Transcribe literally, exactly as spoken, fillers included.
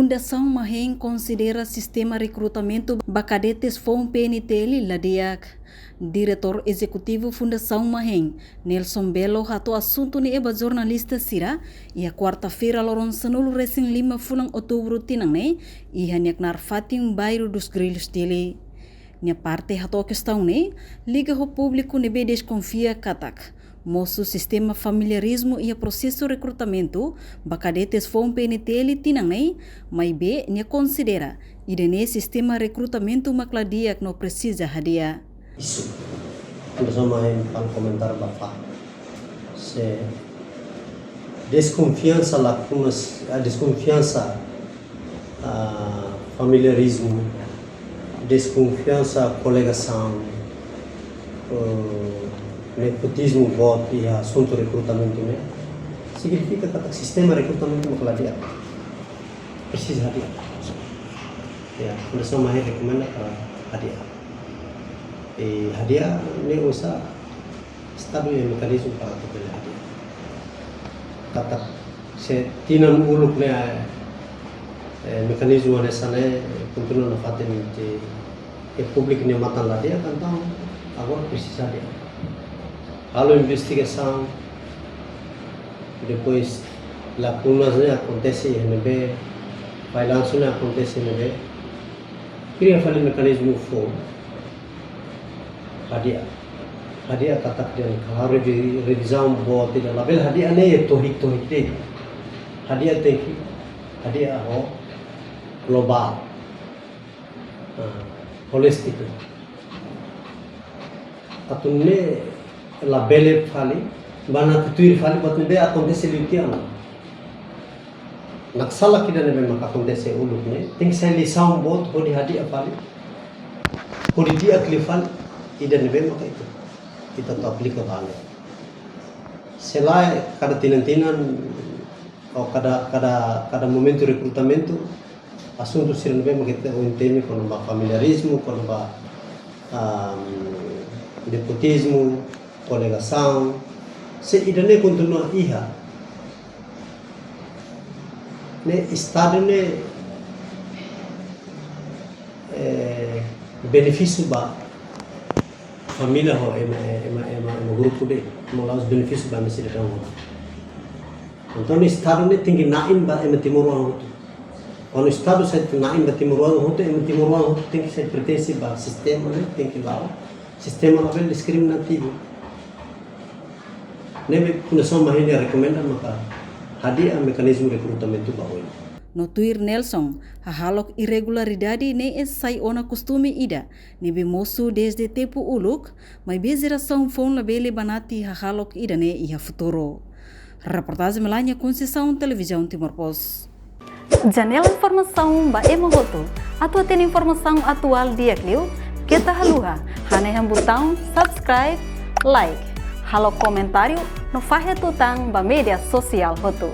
Fundasaun Mahen konsidera sistema rekrutamentu ba kadetes foun P N T L la di'ak. Diretór Ezekutivu Fundasaun Mahen, Nelson Belo, hato'o asuntu ne'e ba jornalista sira iha kuarta-feira, loron sanulu-resin-lima fulan outubru tinan ne'e, iha nia knaar fatin Bairro dos Grillos, Dili. Nia parte hato'o kestaun ne'e liga ho públiku ne'ebé deskonfia katak mosu sistema familiarizmu iha prosesu rekrutamentu ba kadetes foun P N T L tinan ne'e, maibé nia konsidera ida-ne'e sistema rekrutamentu mak la di'ak no presiza hadi'a. Isu. Entaun, só mai fali komentáriu ba fato. Se deskonfiansa, lakunas, ah, deskonfiansa, ah, familiarizmu, deskonfiansa, koligasaun, eh, nepotizmu boot iha asuntu rekrutamentu ne'e, signifika katak sistema rekrutamentu mak la di'ak. Presiza hadi'a. Ya, Fundasaun Mahen rekomenda para hadi'a. E hadi'a ne'e uza Estadu iha mekanizmu para atu bele hadi'a. Katak se tinan uluk ne'e, eh, mekanizmu hanesan ne'e kontinua nafatin, entaun públiku nia matan la di'ak, entaun agora presiza hadi'a. Halo investigasaun, depois lakunas ne'e akontese iha ne'ebé, fallansu ne'e akontese iha ne'ebé, kria fali mekanizmu foun, hadi'a. Hadi'a katak dehan halo revi-, revizaun boot ida, labele hadi'a ne'e tohik-tohik de'it. Hadi'a tenke hadi'a ho globál. Ah, holistik. Atu nune'e labele fali, ba atu tuir fali buat ne'ebé akontese liu tiha ona. Naksalak ida ne'ebé maka akontese uluk ne'e, tenke sai lisaun boot hodi hadi'a fali, hodi di'ak liu fali ida ne'ebé maka ita, ita atu aplika fali. Se lae kada tinan-tinan, ou kada, kada, kada momentu rekrutamentu, asuntu sira ne'ebé maka ita ohin temi kona-ba familiarizmu, kona-ba, am, nepotizmu, koligasaun, se ida-ne'e kontinua iha, ne'e Estadu ne'e, eh, benefísiu ba família ho ema, ema, ema, ema grupu de'it, maibé la'ós benefísiu ba ema sidadaun hotu. Entaun, Estadu ne'e tenke na'in ba ema timoroan hotu. Kuandu Estadu sai na'in ba timoroan hotu, ema timoroan hotu tenke sai pertense ba sistema ne'e, tenke la'o sistema labele diskriminativu. Ne'ebé Fundasaun Mahen rekomenda maka hadi'a mekanizmu rekrutamentu ba oin. No tuir Nelson, hahalok irregularidade ne'e sai ona kostume ida ne'ebé mosu dezde tempu uluk, maibé jerasaun foun labele banati hahalok ida-ne'e iha futuru. Reportajen Melania Conceição, Televizaun Timor Post. Janela informasaun ba ema hotu. Atu hatene informasaun atuál di'ak liu, keta haluha hanehan butaun subscribe, like, halo komentáriu no fahe tutan ba média sosiál hotu.